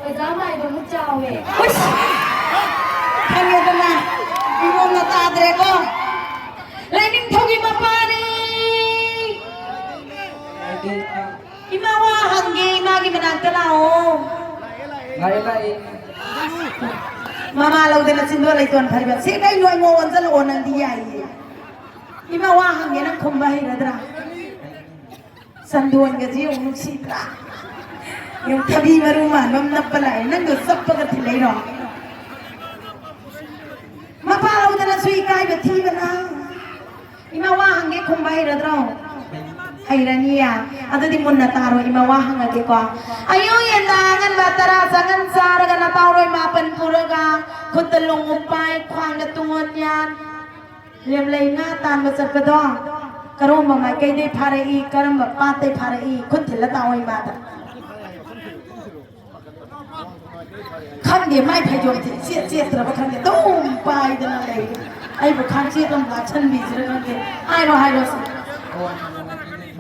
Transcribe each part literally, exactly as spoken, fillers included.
ꯑꯣꯖꯥ ꯃꯥꯏꯕ ꯃꯨꯛ ꯆꯥꯎꯋꯦ꯫ ꯎꯁ! ꯈꯪꯉꯦꯗꯅ, ꯏꯕꯣꯝꯅ ꯇꯥꯗ꯭ꯔꯦꯀꯣ꯫ ꯂꯥꯏꯅꯤꯡꯊꯧꯒꯤ ꯃꯄꯥꯅꯤ꯫ ꯏꯃꯥ ꯋꯥ ꯍꯪꯒꯦ, ꯏꯃꯥꯒꯤ ꯃꯅꯥꯛꯇ ꯂꯥꯛꯑꯣ꯫ ꯂꯥꯛꯑꯦ, ꯂꯥꯛꯑꯦ꯫ ꯃꯃꯥ ꯂꯧꯗꯅ ꯆꯤꯟꯗꯣꯟ ꯂꯩꯇꯣꯟ ꯐꯔꯤꯕ꯫ ꯁꯤ ꯀꯩꯅꯣ, ꯑꯩꯉꯣꯟ ꯑꯣꯟꯁꯤꯜꯂꯛꯑꯣ, ꯅꯪꯗꯤ ꯌꯥꯏꯌꯦ꯫ ꯏꯃꯥ ꯋꯥ ꯍꯪꯒꯦ, ꯅꯪ ꯈꯨꯝꯕ ꯍꯩꯔꯗ꯭ꯔꯥ? ꯆꯟꯗꯣꯟꯒꯁꯤ ꯌꯦꯡꯉꯨ, ꯅꯨꯡꯁꯤꯗ꯭ꯔꯥ? ꯌꯦꯡꯉꯨ, ꯊꯕꯤ ꯃꯔꯨ ꯃꯥꯟꯕ ꯑꯃ ꯅꯞꯄ ꯂꯥꯛꯑꯦ꯫ ꯅꯪꯗꯣ ꯆꯞꯄꯒ ꯊꯤꯜꯂꯛꯏꯔꯣ? ꯃꯄꯥ ꯂꯧꯗꯅꯁꯨ ꯏꯀꯥꯏꯕ ꯊꯤꯕꯅ꯫ ꯏꯃꯥ ꯋꯥ ꯍꯪꯒꯦ, ꯈꯨꯝꯕ ꯍꯩꯔꯗ꯭ꯔꯣ? ꯍꯩꯔꯅꯤꯌꯦ꯫ ꯑꯗꯨꯗꯤ ꯃꯨꯟꯅ ꯇꯥꯔꯣ, ꯏꯃꯥ ꯋꯥ ꯍꯪꯉꯒꯦꯀꯣ꯫ ꯑꯌꯨꯛ ꯌꯦꯟꯗ ꯑꯉꯟꯕ ꯇꯔꯥ ꯆꯉꯟ ꯆꯥꯔꯒ ꯅꯇꯥꯎꯔꯣꯏ ꯃꯥꯄꯟ ꯄꯨꯔꯒ ꯈꯨꯠꯇ ꯂꯣꯡꯎꯞ ꯄꯥꯏ, ꯈ꯭ꯋꯥꯡꯗ ꯇꯨꯡꯑꯣꯟ ꯌꯥꯟ, ꯂꯦꯝꯂꯩ ꯉꯥ ꯇꯥꯟꯕ ꯆꯠꯄꯗꯣ ꯀꯔꯝꯕ ꯃꯥꯏꯀꯩꯗꯩ ꯐꯥꯔꯛꯏ, ꯀꯔꯝꯕ ꯄꯥꯠꯇꯩ ꯐꯥꯔꯛꯏ? ꯈꯨꯠ ꯊꯤꯜꯂ ꯇꯥꯛꯑꯣ ꯏꯃꯥꯗ꯫ ꯈꯪꯗꯦ, ꯃꯥꯏ ꯐꯩꯖꯣꯝꯁꯦ ꯆꯦꯠ ꯆꯦꯠꯇ꯭ꯔꯕ ꯈꯪꯗꯦ, ꯑꯗꯨꯝ ꯄꯥꯏꯗꯅ ꯂꯩꯔꯦ꯫ ꯑꯩꯕꯨ ꯈꯥꯡꯆꯦꯠ ꯑꯃ ꯂꯥꯛꯁꯟꯕꯤꯁꯤꯔ ꯈꯪꯗꯦ꯫ ꯍꯥꯏꯔꯣ, ꯍꯥꯏꯔꯣ ꯁꯦ꯫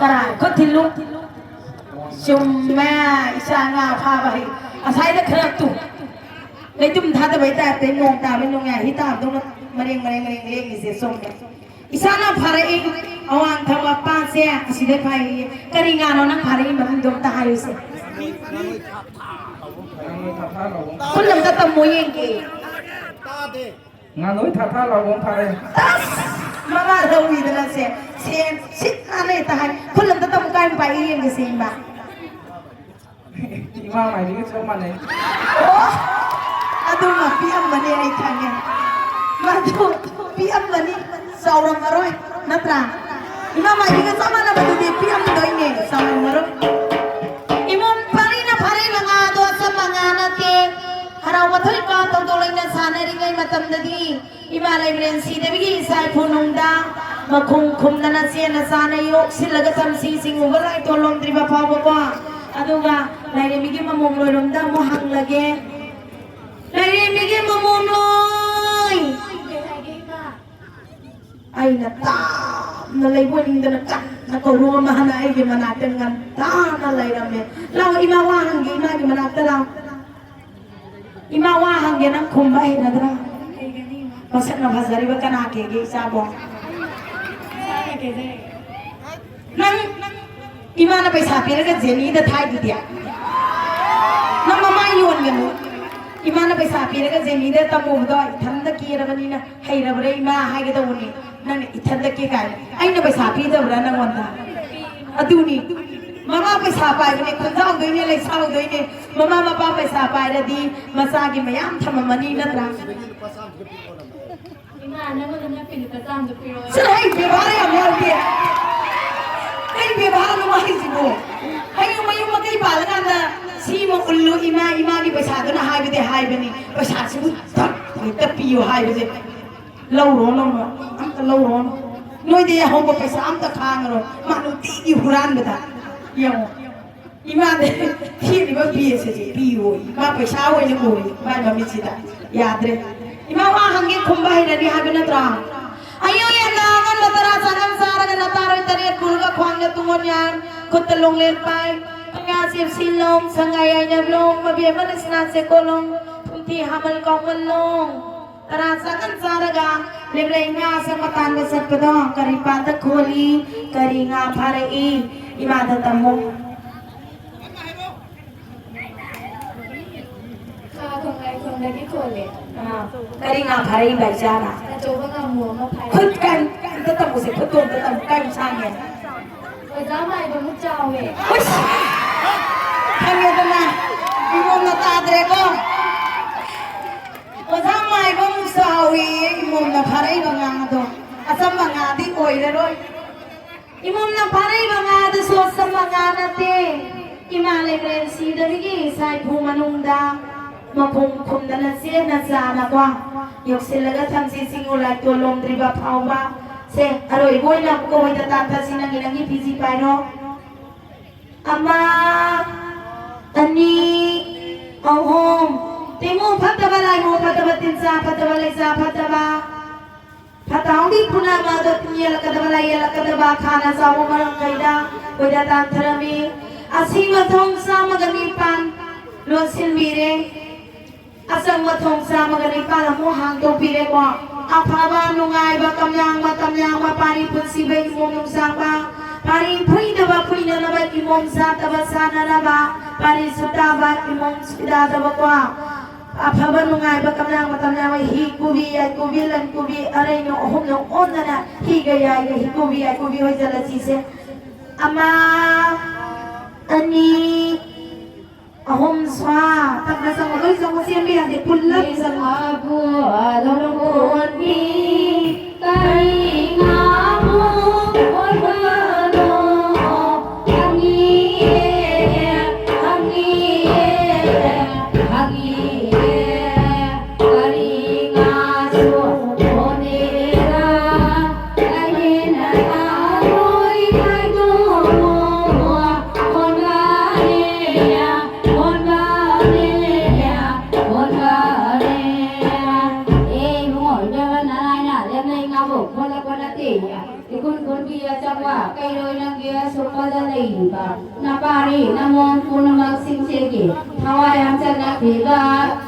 ꯀꯔꯥꯏ? ꯈꯨꯠ ꯊꯤꯜꯂꯨ꯫ ꯆꯨꯝꯃꯦ, ꯏꯆꯥ ꯉꯥ ꯐꯥꯕ ꯍꯩ꯫ ꯉꯁꯥꯏꯗ ꯈꯔ ꯇꯨ꯫ ꯂꯩꯇꯨꯝ ꯊꯥꯗꯕꯩ ꯇꯥꯏꯞꯇ ꯅꯣꯡ ꯇꯥꯕꯩ ꯅꯣꯡꯌꯥꯏ ꯍꯤ ꯇꯥꯕꯗꯧꯅ ꯃꯔꯦꯡ ꯃꯔꯦꯡ ꯃꯔꯦꯡ ꯂꯦꯡꯉꯤꯁꯦ ꯆꯨꯝꯃꯦ꯫ ꯏꯁꯥꯅ ꯐꯥꯔꯛꯏ ꯑꯋꯥꯡ ꯊꯪꯕ ꯄꯥꯠꯁꯦ ꯑꯁꯤꯗꯩ ꯐꯥꯔꯛꯏ꯫ ꯀꯔꯤ ꯉꯥꯅꯣ ꯅꯪ ꯐꯥꯔꯛꯏ ꯃꯃꯤꯡꯗꯣ ꯑꯝꯇ ꯍꯥꯏꯌꯨꯁꯦ꯫ ꯈꯨꯜ ꯑꯝꯇ ꯇꯝꯃꯣ ꯌꯦꯡꯒꯦ꯫ ꯉꯥꯅꯨ ꯊꯥ ꯊꯥ ꯂꯥꯎꯕ ꯑꯃ ꯐꯥꯔꯛꯏ꯫ ꯑꯁ! ꯃꯃꯥ ꯂꯧꯏꯗꯅ ꯁꯦ, ꯁꯦ, ꯁꯤꯠ ꯅꯥꯟꯅ ꯍꯦꯛꯇ ꯍꯥꯏ꯫ ꯈꯨꯜ ꯑꯝꯇ ꯇꯝꯃꯨ ꯀꯥꯏ ꯄꯥꯏ ꯌꯦꯡꯒꯦꯁꯦ ꯏꯃꯥ꯫ ꯏꯃꯥ ꯃꯥꯏꯕꯤꯒ ꯆꯞ ꯃꯥꯟꯅꯩ꯫ ꯑꯣ! ꯑꯗꯨꯃ ꯄꯤꯛꯑꯝꯕꯅꯦ ꯑꯩ ꯈꯪꯉꯦ꯫ ꯃꯗꯨ ꯄꯤꯛꯑꯝꯕꯅꯤ, ꯆꯥꯎꯔꯝꯃꯔꯣꯏ, ꯅꯠꯇ꯭ꯔꯥ? ꯏꯃꯥ ꯃꯥꯏꯕꯤꯒ ꯆꯞ ꯃꯥꯟꯅꯕꯗꯨꯗꯤ ꯄꯤꯛꯑꯝꯗꯣꯏꯅꯦ, ꯆꯥꯎꯔꯝꯃꯔꯣꯏ꯫ ꯏꯃꯣꯝ ꯄꯥꯔꯤꯅ ꯐꯥꯔꯛꯏꯕ ꯉꯥꯗꯣ ꯑꯆꯝꯕ ꯉꯥ ꯅꯠꯇꯦ꯫ ꯍꯔꯥꯎ ꯃꯊꯣꯏ ꯀꯥ ꯊꯧꯗꯣꯛ ꯂꯩꯅ ꯁꯥꯟꯅꯔꯤꯉꯩ ꯃꯇꯝꯗꯗꯤ ꯏꯃꯥ ꯂꯩꯃꯔꯦꯟ ꯁꯤꯗꯕꯤꯒꯤ ꯏꯆꯥ ꯏꯄꯨ ꯅꯨꯡꯗ ꯃꯈꯣꯡ ꯈꯨꯝꯗꯅ ꯆꯦꯟꯅ ꯆꯥꯅ ꯌꯣꯛꯁꯤꯜꯂꯒ ꯆꯝꯁꯤ ꯆꯤꯡꯉꯨꯕ ꯂꯥꯏꯇꯣꯟ ꯂꯣꯝꯗ꯭ꯔꯤꯕ ꯐꯥꯎꯕꯀꯣ꯫ ꯑꯗꯨꯒ ꯂꯥꯏꯔꯦꯝꯕꯤꯒꯤ ꯃꯃꯣꯝ ꯂꯣꯏꯔꯣꯝꯗ ꯑꯃꯨꯛ ꯍꯪꯂꯒꯦ꯫ ꯂꯥꯏꯔꯦꯝꯕꯤꯒꯤ ꯃꯃꯣꯝ ꯂꯣꯏ꯫ ꯑꯩꯅ ꯇꯥꯞꯅ ꯂꯩꯕꯣꯏ ꯅꯤꯡꯗꯅ ꯀꯟꯅ ꯀꯧꯔꯨ ꯑꯃ ꯍꯥꯟꯅ ꯑꯩꯒꯤ ꯃꯅꯥꯛꯇ ꯉꯟꯇꯥꯅ ꯂꯩꯔꯝꯃꯦ꯫ ꯂꯥꯛꯑꯣ ꯏꯃꯥ ꯋꯥ ꯍꯪꯒꯦ, ꯏꯃꯥꯒꯤ ꯃꯅꯥꯛꯇ ꯂꯥꯛꯑꯣ꯫ ꯏꯃꯥ, ꯋꯥ ꯍꯪꯒꯦ, ꯅꯪ ꯈꯨꯝꯕ ꯍꯩꯅꯗ꯭ꯔꯥ? ꯀꯩꯒꯤꯅꯣ? ꯃꯁꯛꯅ ꯐꯖꯔꯤꯕ ꯀꯅꯥ ꯀꯦꯒꯦ, ꯏꯆꯥꯕꯣ? ꯏꯁꯥꯅ ꯀꯦꯖꯩ꯫ ꯅꯪ ꯏꯃꯥꯅ ꯄꯩꯁꯥ ꯄꯤꯔꯒ ꯖꯦꯅꯤꯗ ꯊꯥꯏꯗꯨꯗꯤ? ꯅꯪ ꯃꯃꯥꯏ ꯌꯣꯟꯒꯅꯨ꯫ ꯏꯃꯥꯅ ꯄꯩꯁꯥ ꯄꯤꯔꯒ ꯖꯦꯅꯤꯗ ꯇꯝꯃꯨꯕꯗꯣ ꯏꯊꯟꯗ ꯀꯦꯔꯕꯅꯤꯅ ꯍꯩꯔꯕ꯭ꯔꯥ ꯏꯃꯥ ꯍꯥꯏꯒꯗꯧꯕꯅꯤ꯫ ꯅꯪꯅ ꯏꯊꯟꯗ ꯀꯦ ꯀꯥꯏꯅ꯫ ꯑꯩꯅ ꯄꯩꯁꯥ ꯄꯤꯗꯕ꯭ꯔꯥ ꯅꯪꯉꯣꯟꯗ? ꯑꯗꯨꯅꯤ꯫ ꯃꯃꯥ ꯄꯩꯁꯥ ꯄꯥꯏꯕꯅꯦ, ꯈꯨꯟꯖꯥꯎꯗꯣꯏꯅꯦ, ꯂꯩꯁꯥꯎꯗꯣꯏꯅꯦ꯫ ꯃꯃꯥ ꯃꯄꯥ ꯄꯩꯁꯥ ꯄꯥꯏꯔꯗꯤ ꯃꯆꯥꯒꯤ ꯃꯌꯥꯝ ꯊꯝꯃꯝꯃꯅꯤ, ꯅꯠꯇ꯭ꯔꯥ? ꯏꯃꯥ, ꯅꯪꯉꯣꯟꯗ ꯅꯞꯄꯤ ꯂꯨꯄꯥ ꯆꯥꯝꯗꯣ ꯄꯤꯔꯛꯑꯣ꯫ ꯆꯠꯂꯣ, ꯑꯩ ꯕꯦꯕꯥꯔ ꯌꯥꯝ ꯌꯥꯎꯗꯦ꯫ ꯀꯩ ꯕꯦꯕꯥꯔꯅꯣ ꯍꯥꯏꯁꯤꯕꯣ? ꯍꯌꯦꯡ ꯃꯌꯨꯝ ꯃꯀꯩ ꯄꯥꯜꯂꯀꯥꯟꯗ ꯁꯤꯃ ꯎꯜꯂꯨ ꯏꯃꯥ, ꯏꯃꯥꯒꯤ ꯄꯩꯁꯥꯗꯨꯅ ꯍꯥꯏꯕꯗꯤ ꯍꯥꯏꯕꯅꯤ, ꯄꯩꯁꯥꯁꯤꯕꯨ ꯊꯛ ꯍꯦꯛꯇ ꯄꯤꯌꯨ ꯍꯥꯏꯕꯁꯦ꯫ ꯂꯧꯔꯣ, ꯂꯧꯔꯣ, ꯑꯝꯇ ꯂꯧꯔꯣ꯫ ꯅꯣꯏꯗ ꯌꯥꯍꯧꯕ ꯄꯩꯁꯥ ꯑꯝꯇ ꯈꯥꯡꯉꯔꯣꯏ꯫ ꯃꯥ ꯅꯨꯡꯇꯤꯒꯤ ꯍꯨꯔꯥꯟꯕꯗ꯫ ꯌꯦꯡꯉꯣ꯫ ꯏꯃꯥꯗ ꯊꯤꯔꯤꯕ ꯕꯦꯁ ꯑꯁꯤ ꯄꯤꯌꯣ꯫ ꯃꯥ ꯄꯩꯁꯥ ꯑꯣꯏꯅ ꯎꯔꯤ ꯃꯥꯏ ꯃꯃꯤꯠꯁꯤꯗ꯫ ꯌꯥꯗ꯭ꯔꯦ꯫ ꯏꯃꯥ ꯋꯥ ꯍꯪꯒꯦ ꯈꯨꯝꯕ ꯍꯩꯔꯅꯤ ꯍꯥꯏꯕ ꯅꯠꯇ꯭ꯔꯥ? ꯑꯌꯨꯛ ꯌꯦꯟꯗ ꯑꯉꯟꯕ ꯇꯔꯥ ꯆꯥꯉꯟ ꯆꯥꯔꯒ ꯅꯇꯥꯔꯣꯏ ꯇꯔꯦꯠ ꯄꯨꯔꯒ ꯈ꯭ꯋꯥꯡꯗ ꯇꯨꯡꯑꯣꯟ ꯌꯥꯟ, ꯈꯨꯠꯇ ꯂꯣꯡꯂꯦꯟ ꯄꯥꯏ꯫ ꯉꯥ ꯆꯦꯞꯁꯤꯜꯂꯣꯡ, ꯁꯉꯥꯏ ꯌꯥꯏꯅꯕ꯭ꯂꯣꯡ, ꯃꯕꯦꯝꯃ ꯂꯤꯁꯅꯥ ꯆꯦꯀꯣꯂꯣꯡ, ꯊꯨꯝꯊꯤ ꯍꯥꯃꯜ ꯀꯥꯎꯃꯜꯂꯣꯡ꯫ ꯇꯔꯥ ꯆꯥꯉꯟ ꯆꯥꯔꯒ ꯂꯦꯝꯂꯩ ꯉꯥ ꯑꯁꯪꯕ ꯇꯥꯟꯕ ꯆꯠꯄꯗꯣ ꯀꯔꯤ ꯄꯥꯠꯇ ꯈꯣꯜꯂꯤ, ꯀꯔꯤ ꯉꯥ ꯐꯥꯔꯛꯏ? ꯏꯃꯥꯗ ꯇꯝꯃꯨ꯫ ꯈꯥ ꯈꯣꯡꯂꯥꯏꯈꯣꯡꯗꯒꯤ ꯈꯣꯜꯂꯦ꯫ ꯑꯥ, ꯀꯔꯤ ꯉꯥ ꯐꯥꯔꯛꯏꯕ ꯏꯆꯥꯅ? ꯑꯆꯧꯕ ꯉꯥꯃꯨ ꯑꯃ ꯐꯥꯔꯛꯏ꯫ ꯈꯨꯠ ꯀꯟ-, ꯑꯝꯇ ꯇꯝꯃꯨꯁꯦ, ꯈꯨꯠꯇꯣ ꯑꯝꯇ ꯇꯝꯃꯨ, ꯀꯌꯥꯝ ꯁꯥꯡꯉꯦ? ꯑꯣꯖꯥ ꯃꯥꯏꯕꯃꯨꯛ ꯆꯥꯎꯋꯦ꯫ ꯎꯁ! ꯈꯪꯉꯦꯗꯅ, ꯏꯃꯣꯝꯅ ꯇꯥꯗ꯭ꯔꯦꯀꯣ꯫ ꯑꯣꯖꯥ ꯃꯥꯏꯕꯃꯨꯛ ꯆꯥꯎꯋꯦꯌꯦ, ꯏꯃꯣꯝꯅ ꯐꯥꯔꯛꯏꯕ ꯉꯥꯗꯣ꯫ ꯑꯆꯝꯕ ꯉꯥꯗꯤ ꯑꯣꯏꯔꯔꯣꯏ꯫ ꯏꯃꯣꯝꯅ ꯐꯥꯔꯛꯏꯕ ꯉꯥꯗꯨꯁꯨ ꯑꯆꯝꯕ ꯉꯥ ꯅꯠꯇꯦ꯫ ꯏꯃꯥ ꯂꯩꯃꯔꯦꯟ ꯁꯤꯗꯕꯒꯤ ꯁꯥꯏꯐꯨ ꯃꯅꯨꯡꯗ ꯃꯈꯣꯡ ꯈꯨꯝꯗꯅ ꯆꯦꯠꯅ ꯆꯥꯅꯀꯣ ꯌꯣꯛꯁꯤꯜꯂꯒ ꯊꯝꯁꯤ, ꯆꯤꯡꯉꯨ ꯂꯥꯏꯇꯣꯟ ꯂꯣꯝꯗ꯭ꯔꯤꯕ ꯐꯥꯎꯕ꯫ ꯁꯦ, ꯑꯔꯣꯏꯕ ꯑꯣꯏꯅ ꯑꯃꯨꯛꯀ ꯍꯣꯏꯗ ꯇꯥꯟꯊꯁꯤ, ꯅꯪꯒꯤ, ꯅꯪꯒꯤ ꯐꯤꯖꯤ ꯄꯥꯏꯔꯣ꯫ ꯑꯃ, ꯑꯅꯤ, ꯑꯍꯨꯝ꯫ ꯇꯤꯃꯨ ꯐꯠꯇꯕ, ꯂꯥꯏꯃꯨ ꯐꯠꯇꯕ, ꯇꯤꯟꯖꯥ ꯐꯠꯇꯕ, ꯂꯩꯖꯥ ꯐꯠꯇꯕ꯫ ꯐꯠꯇ-ꯍꯥꯎꯗꯤ ꯄꯨꯝꯅꯃꯛ ꯑꯗꯣ ꯇꯤꯟ ꯌꯦꯜꯂꯛꯀꯗꯕ, ꯂꯥꯏ ꯌꯦꯜꯂꯛꯀꯗꯕ, ꯈꯥꯅ ꯆꯥꯎꯕ ꯃꯔꯝ ꯀꯩꯗ ꯑꯣꯏꯗ ꯇꯥꯟꯊꯔꯝꯃꯤ꯫ ꯑꯁꯤ ꯃꯊꯣꯡ ꯆꯥꯝꯃꯒ ꯅꯤꯄꯥꯟ ꯂꯣꯠꯁꯤꯟꯕꯤꯔꯦ꯫ ꯑꯆꯪꯕ ꯊꯣꯡ ꯆꯥꯝꯃꯒ ꯅꯤꯄꯥꯜ ꯑꯃꯨꯛ ꯍꯥꯡꯗꯣꯛꯄꯤꯔꯦꯀꯣ꯫ ꯑꯐꯕ, ꯅꯨꯡꯉꯥꯏꯕ, ꯀꯝꯌꯥꯡꯕ, ꯇꯝꯌꯥꯡꯕ, ꯄꯥꯔꯤ ꯄꯨꯟꯁꯤꯕ ꯏꯃꯣꯝ ꯅꯨꯡꯁꯥꯡꯕ, ꯄꯥꯔꯤ ꯐꯨꯏꯗꯕ ꯐꯨꯏꯅꯅꯕ, ꯏꯃꯣꯝ ꯁꯥꯠꯇꯕ ꯁꯥꯠꯅꯅꯕ, ꯄꯥꯔꯤ ꯁꯨꯇꯥꯕ ꯏꯃꯣꯝ ꯁꯨꯇꯥꯗꯕꯀꯣ꯫ ꯑꯐꯕ, ꯅꯨꯡꯉꯥꯏꯕ, ꯀꯝꯌꯥꯡꯕ, ꯇꯝꯌꯥꯡꯕ, ꯍꯤ ꯀꯨꯕꯤ, ꯌꯥꯏ ꯀꯨꯕꯤ, ꯂꯟ ꯀꯨꯕꯤ, ꯑꯔꯩꯅꯣ ꯑꯍꯨꯝꯅ ꯑꯣꯟꯗꯅ ꯍꯤꯒ ꯌꯥꯏꯒ ꯍꯤ ꯀꯨꯕꯤ, ꯌꯥꯏ ꯀꯨꯕꯤ ꯍꯣꯏ ꯖꯂꯁꯤꯁꯦ꯫ ꯑꯃ, ꯑꯅꯤ, ꯑꯍꯨꯝ ꯁ꯭ꯋꯥ꯫ ꯇꯞꯅ ꯆꯪꯉꯣ, ꯂꯣꯏ ꯆꯪꯉꯣ, ꯆꯦꯟꯕ ꯌꯥꯗꯦ, ꯄꯨꯜꯂꯞ ꯆꯪꯉꯣ꯫ ꯏꯀꯨꯟ ꯀꯨꯟꯒꯤ ꯑꯆꯪꯕ ꯀꯩꯔꯣꯏ ꯂꯝꯒꯤ ꯑꯁꯣꯛꯄꯗ ꯂꯩꯔꯤꯕ ꯅꯄꯥꯔꯤ ꯅꯃꯣꯝ ꯄꯨꯝꯅꯃꯛꯁꯤꯡꯁꯤꯒꯤ ꯊꯋꯥꯏ ꯌꯥꯝ ꯆꯠꯅꯈꯤꯕ,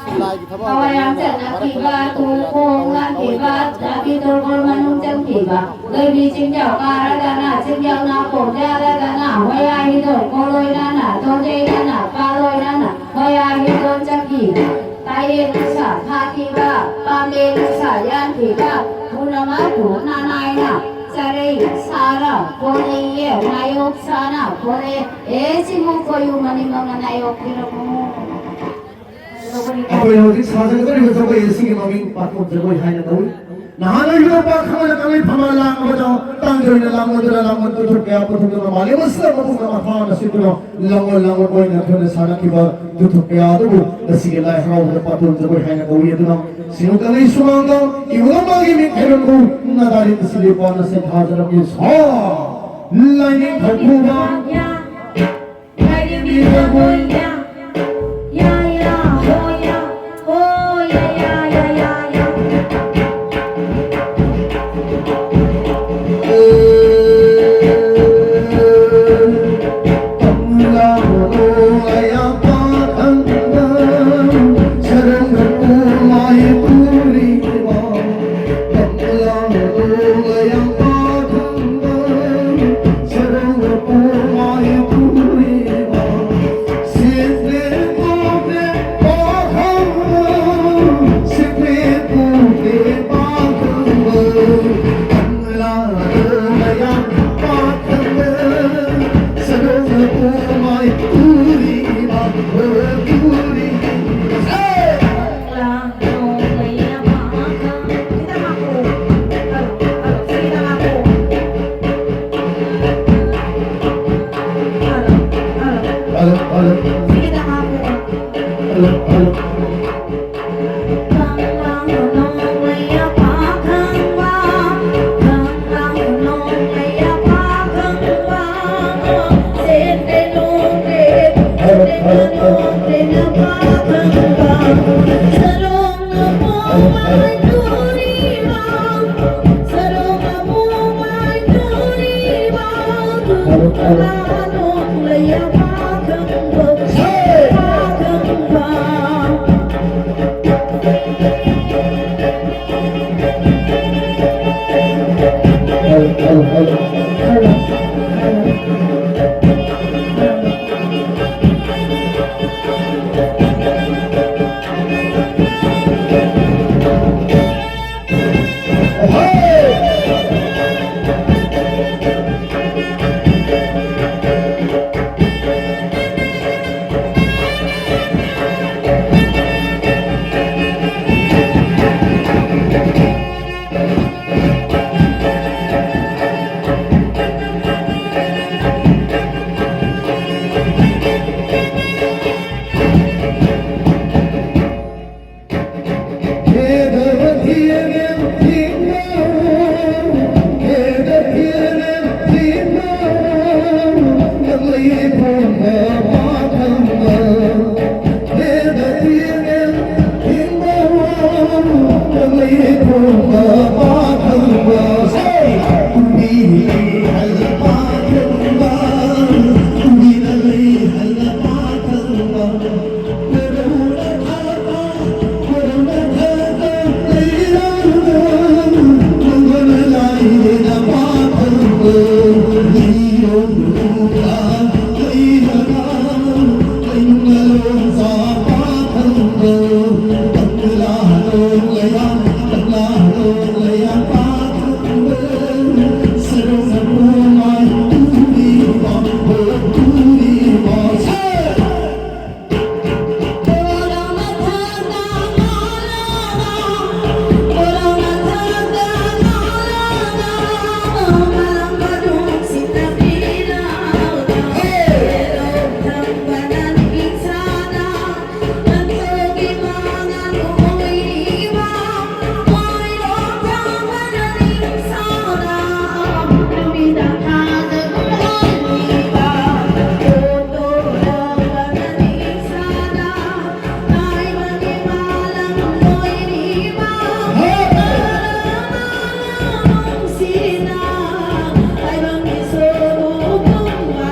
ꯊꯋꯥꯏ ꯌꯥꯝ ꯆꯠꯅꯈꯤꯕ, ꯇꯨ ꯈꯣꯡ ꯂꯥꯟꯈꯤꯕ, ꯇ꯭ꯔꯥꯐꯤꯛ ꯇꯣꯔꯕꯣꯜ ꯃꯅꯨꯡ ꯆꯪꯈꯤꯕ, ꯂꯣꯏꯕꯤ ꯆꯤꯡꯖꯥꯎ ꯀꯥꯔꯗꯅ, ꯆꯤꯡꯖꯥꯎ ꯅꯥꯄꯣꯝ ꯌꯥꯜꯂꯗꯅ, ꯍꯣꯌꯥ ꯍꯤꯗꯣꯡ ꯀꯣꯂꯣꯏꯅꯅ, ꯇꯣꯟꯖꯩꯅꯅ, ꯄꯥꯂꯣꯏꯅꯅ, ꯍꯣꯌꯥ ꯍꯤꯗꯣꯡ ꯆꯪꯈꯤꯕ, ꯇꯥꯏꯔꯦꯟ ꯅꯨꯡꯁꯥ ꯐꯥꯈꯤꯕ, ꯄꯥꯝꯕꯦꯟ ꯅꯨꯡꯁꯥ ꯌꯥꯟꯈꯤꯕ, ꯄꯨꯝꯅꯃꯛꯄꯨ ꯅꯅꯥꯏꯅ ꯆꯔꯩ ꯁꯥꯔ ꯄꯣꯔꯛꯏꯌꯦ, ꯅꯥꯌꯣꯛ ꯁꯥꯅ ꯄꯣꯔꯛꯑꯦ꯫ ꯑꯦ, ꯁꯤꯕꯨ ꯈꯣꯏꯌꯨ ꯃꯅꯤꯡ ꯃꯉꯥ ꯅꯥꯌꯣꯛꯄꯤꯔꯝꯃꯨ꯫ ꯑꯩꯈꯣꯏ ꯍꯧꯖꯤꯛ ꯁꯥꯖꯒꯗꯧꯔꯤꯕ ꯖꯒꯣꯏ ꯑꯁꯤꯒꯤ ꯃꯃꯤꯡ ꯄꯥꯈꯣꯟ ꯖꯒꯣꯏ ꯍꯥꯏꯅ ꯀꯧꯏ꯫ ꯅꯍꯥꯟ ꯑꯣꯏꯔꯤꯕ ꯄꯥꯈꯪ ꯑꯣꯏꯅ ꯀꯪꯂꯩ ꯐꯝꯕꯥꯜ ꯂꯥꯡꯕꯗ ꯇꯥꯡꯒꯤ ꯑꯣꯏꯅ ꯂꯥꯡꯕꯗꯨꯅ ꯂꯥꯡꯕꯟ ꯄꯨꯊꯣꯛ ꯀꯌꯥ ꯄꯨꯊꯣꯛꯇꯨꯅ ꯃꯥꯂꯦꯝ ꯑꯁꯤꯗ ꯃꯄꯨꯡ ꯑꯃ ꯐꯥꯅ ꯁꯤꯠꯇꯨꯅ ꯂꯥꯡꯑꯣꯜ ꯂꯥꯡꯑꯣꯜ ꯑꯣꯏꯅ ꯑꯩꯈꯣꯏꯅ ꯁꯥꯟꯅꯈꯤꯕ ꯊꯧꯗꯣꯛ ꯀꯌꯥ ꯑꯗꯨꯕꯨ ꯉꯁꯤꯒꯤ ꯂꯥꯏ ꯍꯔꯥꯎꯕꯗ ꯄꯥꯇꯣꯟ ꯖꯒꯣꯏ ꯍꯥꯏꯅ ꯀꯧꯏ꯫ ꯑꯗꯨꯅ ꯁꯤꯡꯅꯨ ꯀꯪꯂꯩ ꯁꯨꯃꯥꯡꯗ ꯏꯕꯨꯡ ꯑꯃꯒꯤ ꯃꯤꯡ ꯈꯥꯏꯔꯝꯕꯨ ꯅꯥꯗꯥꯔꯤ ꯇꯁꯤꯜꯂꯤ ꯄꯥꯟꯅ ꯁꯦꯟꯊꯥꯖꯔꯛꯂꯤ ꯁꯥ ꯂꯥꯏꯅꯤꯡ ꯊꯧꯄꯨꯕ ꯂꯥꯏꯔꯦꯝꯕꯤ ꯖꯒꯣꯏ꯫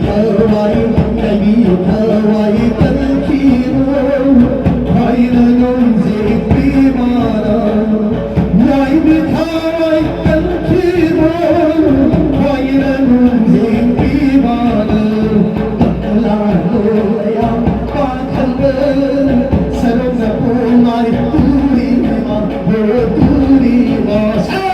ꯊꯋꯥꯏ ꯂꯩꯕꯤ ꯊꯋꯥꯏ ꯀꯟꯈꯤꯕ ꯈ꯭ꯋꯥꯏꯅ ꯅꯨꯡꯖꯤꯕꯤ ꯃꯥꯅ ꯂꯥꯏꯕꯤ ꯊꯋꯥꯏ ꯀꯟꯈꯤꯕ ꯈ꯭ꯋꯥꯏꯅ ꯅꯨꯡꯖꯤꯕꯤ ꯃꯥꯅ ꯂꯥꯛꯂꯣ ꯑꯌꯥꯝ ꯄꯥꯈꯜ ꯁꯔꯣꯛꯅ ꯄꯨꯡꯉꯥꯏ ꯇꯨꯔꯤꯕ ꯍꯣ ꯇꯨꯔꯤꯕ ꯁꯦ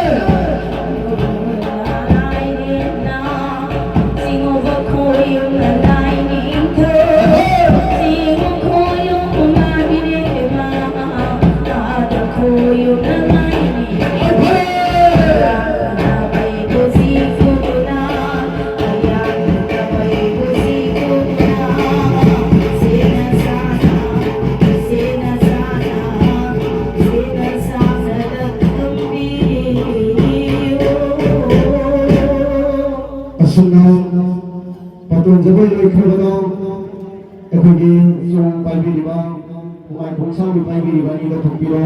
ꯑꯁꯨꯝꯅ ꯄꯥꯇꯣꯟ ꯖꯒꯣꯏ ꯂꯣꯏꯈ꯭ꯔꯕꯗꯣ ꯑꯩꯈꯣꯏꯒꯤ ꯆꯣꯡ ꯄꯥꯏꯕꯤꯔꯤꯕ, ꯍꯨꯃꯥꯏ ꯈꯣꯡꯁꯥꯡꯕꯤ ꯄꯥꯏꯕꯤꯔꯤꯕ ꯑꯅꯤꯗ ꯊꯣꯛꯄꯤꯔꯣ꯫